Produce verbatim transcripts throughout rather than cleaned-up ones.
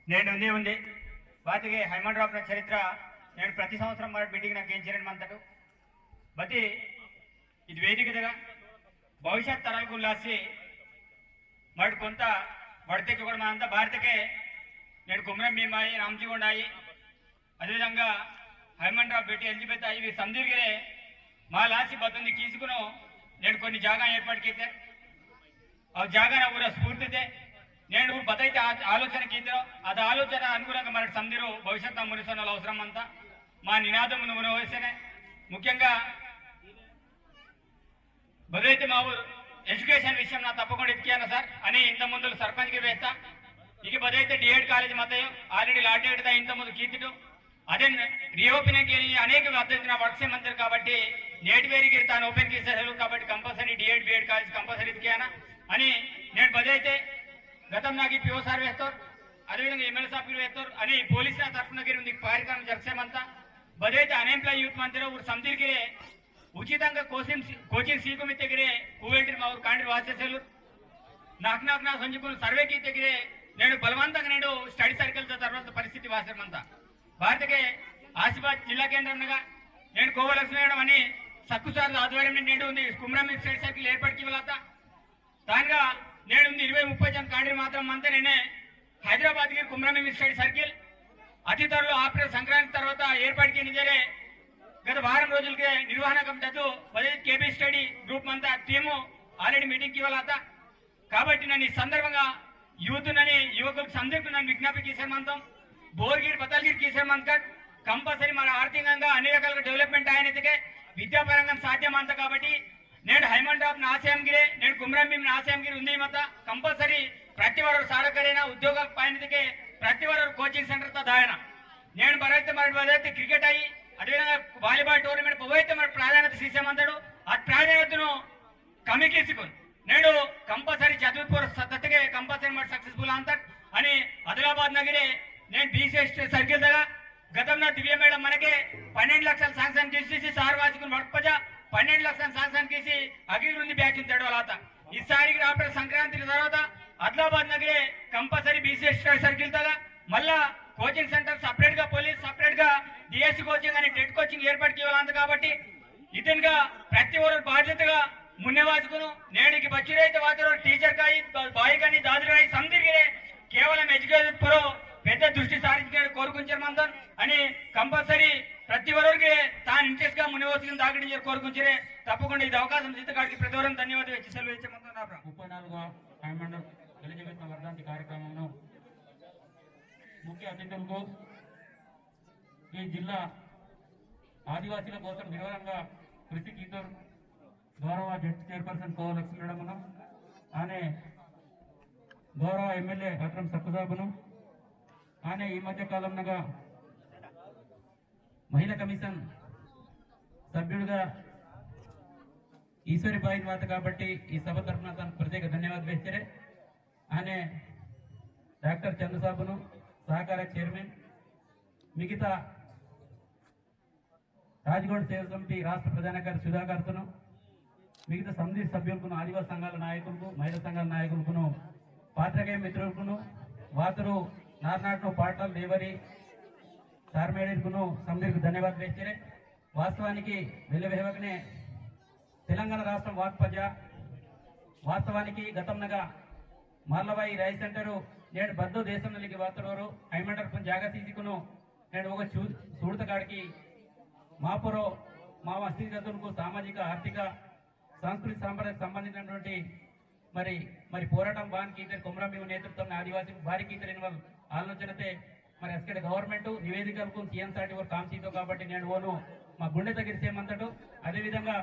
नेंड उंदी उंदी बातगे हैमंड राव चरित्र नेंड प्रति संवत्सरम मरट मीटिंग ना केंचिरन मंतटु बती इद वेदिक दगा भविष्यत तरल गुल्लासी मरट कोंता वड़ते चुकड़ मंता भारतके नेंड कुमरम भीमाई रामजीवंडाई अदेविधंगा हैमंड राव बेटी एलिजबेथ आई वीर समदीर गिरे मा लासी बतंदी कीसुकुनो नेंड कोन्नी जागा एर्पाट कीते। अव जागा ना ऊरा स्फूर्ति ते नेंड ऊर बतैते आ-, आलोचना कीते अद आलोचना अनुगुणंगा मरट समदीरो भविष्यत मुनिसोनल अवसरम अंता मा निनादम मुनो वयसेने मुख्यंगा बदैते मावुर एजुकेशन विषयम ना तप्पकोंडा इत्कियाना सर अनि इंत मुंदुल सरपंच गे वेता इके बदैते डीएड कॉलेज मते already लाटेड दा इंत मुंदु कीतिटु अदेन reopen केली अनेक अध्ययन वर्क्स मंतर काबट्टी नेट वेरी गिरता ओपन कीसेलु काबट्टी compulsory D Ed B Ed college compulsory इत्कियाना अनि नेट बदैते गतम नागी पीओ सर वेहतोर अदेविधंगा एमएलए साहब गिर वेहतोर अनि पोलीस ना तरपुन गिर उंदी कार्यक्रम जरसे मंता बदैते अनएम्प्लॉय यूथ मंतर ऊर समदीर गिरे उचितंगा कोचिंग सी-, कोचिंग सीकुमित्ते गिरे कुवेट मावुर कांडी वासेसेलु नाक नाक ना संजुकुन सर्वे कीते गिरे नेंड बलवंतंगा नेंड स्टडी सर्कल तो तरवंत परिस्थिति वासर मंता भारत के आसिफाबाद जिला केंद्रम नगा नेंड कोवलक्ष्मी मैडम अनि सक्कु सार आध्वर्यम नेंड उंदी कुमरम स्टडी सर्कल एर्पाट कीवलाता तानगा नेंड उंदी इरवै मुप्पै जन कांडी मात्रम मंता नेने हैदराबाद गिर कुमरम स्टडी सर्कल अति त्वरलो आफ्टर संक्रांति तरवाता एर्पाट कीनिंजरे गत वारं रोजुलके निर्वहण कमिटी तत्तु पदहैदु केबी स्टडी ग्रुप मंता टीमु already मीटिंग कीवलाता। काबट्टी नन्ना ई संदर्भंगा यूथ नन्ना युवकुलकु संदीर्क नन्ना विज्ञप्ति कीसेर मंतोम बोरगिर बतलगिर कीसेर मंतकट कंपल्सरी मन आर्थिकंगा अन्नी रकालुगा डेवलपमेंट आयना इत्तेके विद्यापरंगा साध्यम मंता काबट्टी नेंड हैमंड राव ना आशयम गिरे नेंड कुमरम भीम ना आशयम गिरे उंदी मत्ता कंपल्सरी प्रति वरोर साडकरेना उद्योग पायना इत्तेके प्रति वरोर कोचिंग सेंटर ता दायना नेंड बरैते मरट बरैते क्रिकेट आई अदेविधंगा वालीबाल टूर्नामेंट बवैते मरट प्राधान्यता सीसे मंतडु आ प्राधान्यतनु कमी कीसिकुन नेंड कंपल्सरी चतुर्थ पोर सत्ततके कंपल्सरी मरट सक्सेसफुल आंतट अनि आदिलाबाद नगरे नेंड बीसी एसटी सर्कल दगा गतमना दिव्या मैडम मनके पन्नेंडु लक्षल sanction कीसी सार वाचिकुन वड़पजा पन्नेंडु लक्षल sanction कीसी अगिरुंदी ब्याकिन तेडवलाता। ई सारी रापे संक्रांति तरवाता आदिलाबाद नगरे कंपल्सरी बीसी एसटी सर्कल तगा मल्ला कोचिंग सेंटर सेपरेट गा पोलीस सेपरेट गा डीएससी कोचिंग अनि टेट कोचिंग एर्पाटु कीवलांत काबट्टी इतनगा प्रति ओरु बाध्यतगा मुन्ने वाचकुनु नेडिकी बच्चिरैते वातरो टीचर काई बाई कानी दादरी काई समदीर गिरे केवलम एजुकेशन पोरो पेद्द दृष्टि सारिंचकन कोरुकुंचर मंदन अनि कंपल्सरी प्रति ओरुगे तान इंटरेस्ट गा मुने वोसिन दागडिंचर कोरुकुंचरे तप्पकुंडा इद अवकाशम सीतकाडिकी प्रति ओरुन धन्यवाद वेच्चि सेलवु इच्चे मंदन आपरा। मुप्पै नालुगु हैमंड राव एलिजबेथ वर्धंती कार्यक्रममुनु मुख्य अतिथुलकु ई जिल्ला आदिवासीला कोसम निर्वहणगा कृषि कीतोर गौरव जेड चेयरपर्सन कोवा लक्ष्मी मैडमनु, आने गौरव एमएलए अत्रम सक्कु साहबनु, आने ई मध्य कालमनगा महिला कमीशन सभ्युडुगा ईश्वरी बाईन वात काबट्टी ई सभा तरपुन तान प्रत्येक धन्यवाद वेच्चरे। आने डॉक्टर चंद्र साहबनु, सहकार चेयरमैन, मिगता राजगोंड सेवा समिति राष्ट्र प्रधान कार्यदर्शि सुधाकरतनु, मिगता समदीर सभ्युलकुनु, आदिवासी संघाल नायकुलकु, महिला संघाल नायकुलकुनु, पात्रिकेय मित्रुलकुनु, वातुरु नारनाटनु पाटल देवरी सारमेडीरकुनु समदीरकु धन्यवाद वेच्चरे। वास्तवानिकी वेल्ले वेहवकने तेलंगाना राष्ट्रम वाक्पजा वास्तवानिकी गतमनगा मार्लबाई राय सेंटरु नेडु बद्दो देशमनलिकी वातरोरु हैमंड रावपुन जागा सीसीकुनु नेडु ओगा चू-, सूडतकाडिकी मापुरो मावा स्थितिगतुलकु सामाजिक आर्थिक सांस्कृतिक सांप्रदायक संबंधिंचिनटुवंटि मरि, मरि पोराटं बान कीतेर कोमरम भीम नेतृत्वंलो आदिवासी भारी कीतेर इनवल आलोचनते मरि अस्कड गवर्नमेंट निवेदिकलकु सीएम साटी वर काम सीतो काबट्टी नेडु ओनु मा गुंडे तगिर सेमंतटु। अदे विधंगा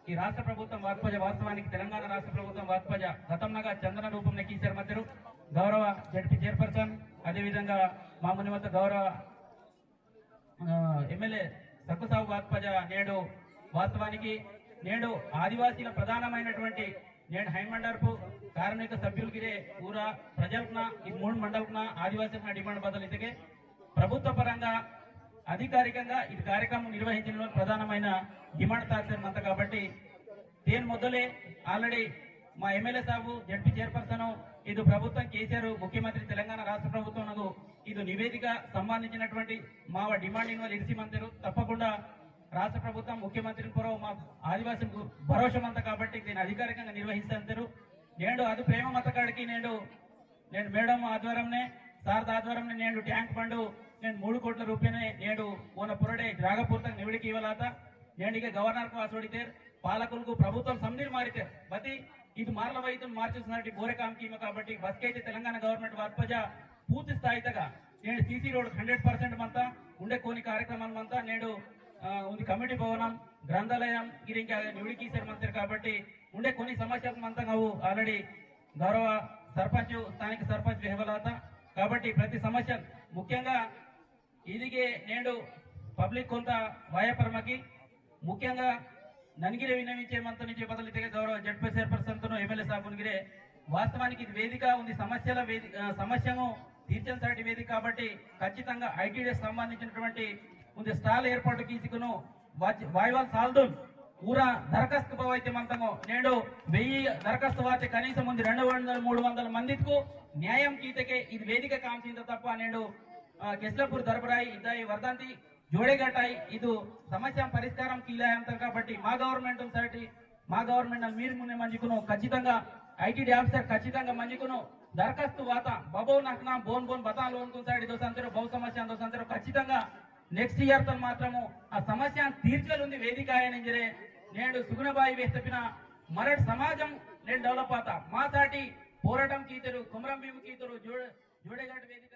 ई राष्ट्र प्रभुत्वं वात्पज वास्तवानिकी तेलंगाणा राष्ट्र प्रभुत्वं वात्पज गतंनगा चंदन रूपंलो कीसेर मत्तेर गौरव जेडपी चेयरपर्सन अदे विधंगा मा मुन्ने मत्त गौरव आ, एमएलए सक्कु साहब वात्पज नेडु वास्तवानिकी नेडु आदिवासील प्रधानमैनटुवंटि नेंड हैमंडर्पु कार्मिक सभ्युलगिरे पूरा प्रजलकना इद मूंड मंडलकना आदिवासीलकना demand बदल इतके प्रभुत्व परंगा अधिकारिकंगा इद कार्यक्रम निर्वहिंचडम प्रधानमैन demand ताक्सेर मंत काबट्टी तेन मोदले already मा MLA साहब, ZP chairperson, इदु प्रभुत्वम केसीआर मुख्यमंत्री तेलंगाना राष्ट्र प्रभुत्वम नगु इदु निवेदिक संबंधिंचिनटुवंटि माव demand इनवल इरिसि मंतेरु तप्पकुंडा राष्ट्र प्रभुत्वम मुख्यमंत्री पोरो मा आदिवासी भरोसा मंत काबट्टी तेन अधिकारिकंगा निर्वहिस्ता अंतेरु। नेंडु अदु प्रेम मत्त काडकी नेंडु नेंडु madam आध्वर्यमने, sir द आध्वर्यमने नेंडु tank बंडु नेंडु मूडु कोट्ल रूपायने नेंडु ओन पोरोडे जागपूर्तक निवडिकी इवलाता। नेंडु इगे governor कु आसोडितेर, पालकुलकु प्रभुत्वम समदिर मारितेर। बती इद मारल वैतुन मार्चुसनाटि बोरे काम कीम काबट्टी बसकेते तेलंगाना government वात्पजा पूर्ति स्थायितगा नेंडु CC road hundred percent मंता, उंडे कोनी कार्यक्रमालु मंता, नेंडु, आ, उंदी committee भवनम, ग्रंथालयम, गिरिंका निवडिकीसेर मंतेर काबट्टी उंडे कोनी समस्यलु मंतंगा अवु already गौरव सरपंच, स्थानिक सरपंच वेहवलाता। काबट्टी प्रति समस्या मुख्यंगा इदिगे नेंडु public कोंता वायापुरमकी मुख्यंगा ननगिरे विनविंचे मंतनिचे बदलिते गौरव ZP chairperson तनु MLA साहबुनगिरे वास्तवानिकि इदि वेदिका उंदी समस्यला वेदि-, आ, समस्यनु तीर्चन साटि वेदिका काबट्टी खच्चितंगा ITDA संबंधिंचिनटुवंटि उंदी stall एर्पाटु कीसिकुनु वाच-, वायवल साल्दुन पूरा दरखास्तु बवैते मंतंगो नेंडु वेय्यि दरखास्तु वाते कनीसम उंदी रेंडु वंदल मूडु वंदल मंदितकु न्यायम कीतके इदि वेदिका कांसिंद तप्पा नेंडु, आ, केस्लापुर दरबराई इद्दाई वर्धंती जोड़ेगटाई इदु समस्या परिष्कारम कीला अंतर काबट्टी मा government साटि मा government मीर मुन्ने मंजिकुनु खच्चितंगा ITDA officer खच्चितंगा मंजिकुनु दरखास्तु वाता बबो नकना बोन बोन बतालो उनको साटि दो संतरो बहु समस्या दो संतरो खच्चितंगा next year तन मात्रमु आ समस्या तीर्चल उंदी वेदिका आयनिंजरे नेंडु सुगुणबाई वेस्तपिन मरट समाजम नेंडु develop आता मा साटि पोराटम कीतेरु, कुमरम भीम कीतेरु, जोड़-, जोड़ेघाट वेदिका